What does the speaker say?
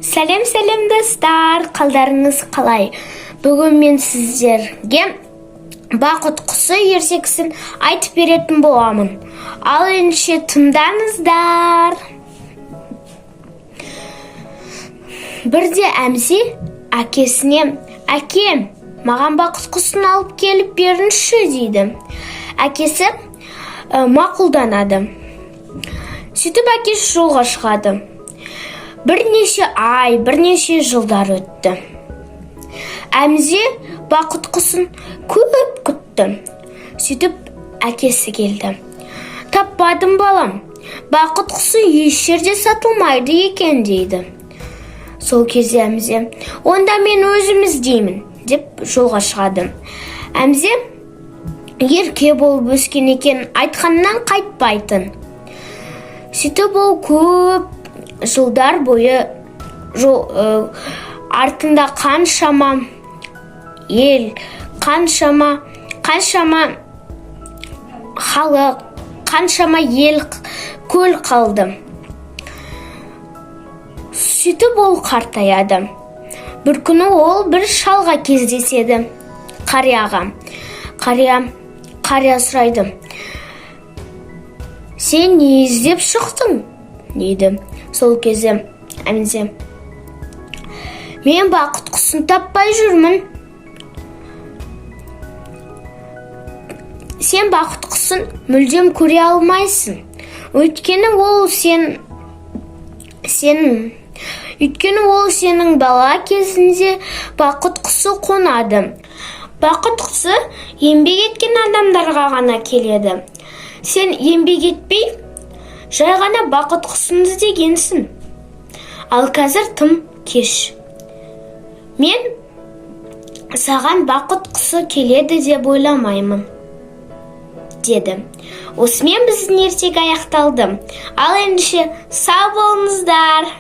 Сәлем, сәлем, достар! Қалдарыңыз қалай? Бүгін мен сіздерге Бақыт құсы ертегісін айтып беретін боламын. Ал ендеше тыңдаңыздар. Бірде Әмзе әкесіне: «Әкем, маған бақыт құсын алып келіп беріңізші», – дейді. Әкесі мақұлданады. Сөйтіп әкесі жолға шығады. Бірнеше ай, бірнеше жылдар өтті. Әмзе бақыт құсын көп күтті. Сөйтіп әкесі келді. «Таппадым, балам, бақыт құсы еш жерде сатылмайды екен», – дейді. Сол кезде Әмзе: «Онда мен өзім іздеймін», – деп жолға шығады. Әмзе ерке болып өскен екен, айтқаннан қайтпайтын. Сөйтіп ол көп жылдар бойы жол, артында қаншама ел, қаншама халық, қаншама ел, көл қалды. Сөйтіп ол қартаяды. Бір күні ол бір шалға кездеседі, қарияға. Қария сұрайды: «Сен не іздеп шықтың?» – дейді. Сол кезде Әмзе: «Мен бақыт құсын таппай жүрмін». «Сен бақыт құсын мүлдем көре алмайсың, өйткені ол сен сен өйткені ол сенің бала кезінде бақыт құсы қонады. Бақыт құсы еңбек еткен адамдарға ғана келеді. Сен еңбек етпей, жай ғана бақыт құсын іздегенсің. Ал қазір тым кеш. Мен саған бақыт құсы келеді деп ойламаймын», – деді. Осымен біздің ертегі аяқталды. Ал ендеше сау болыңыздар.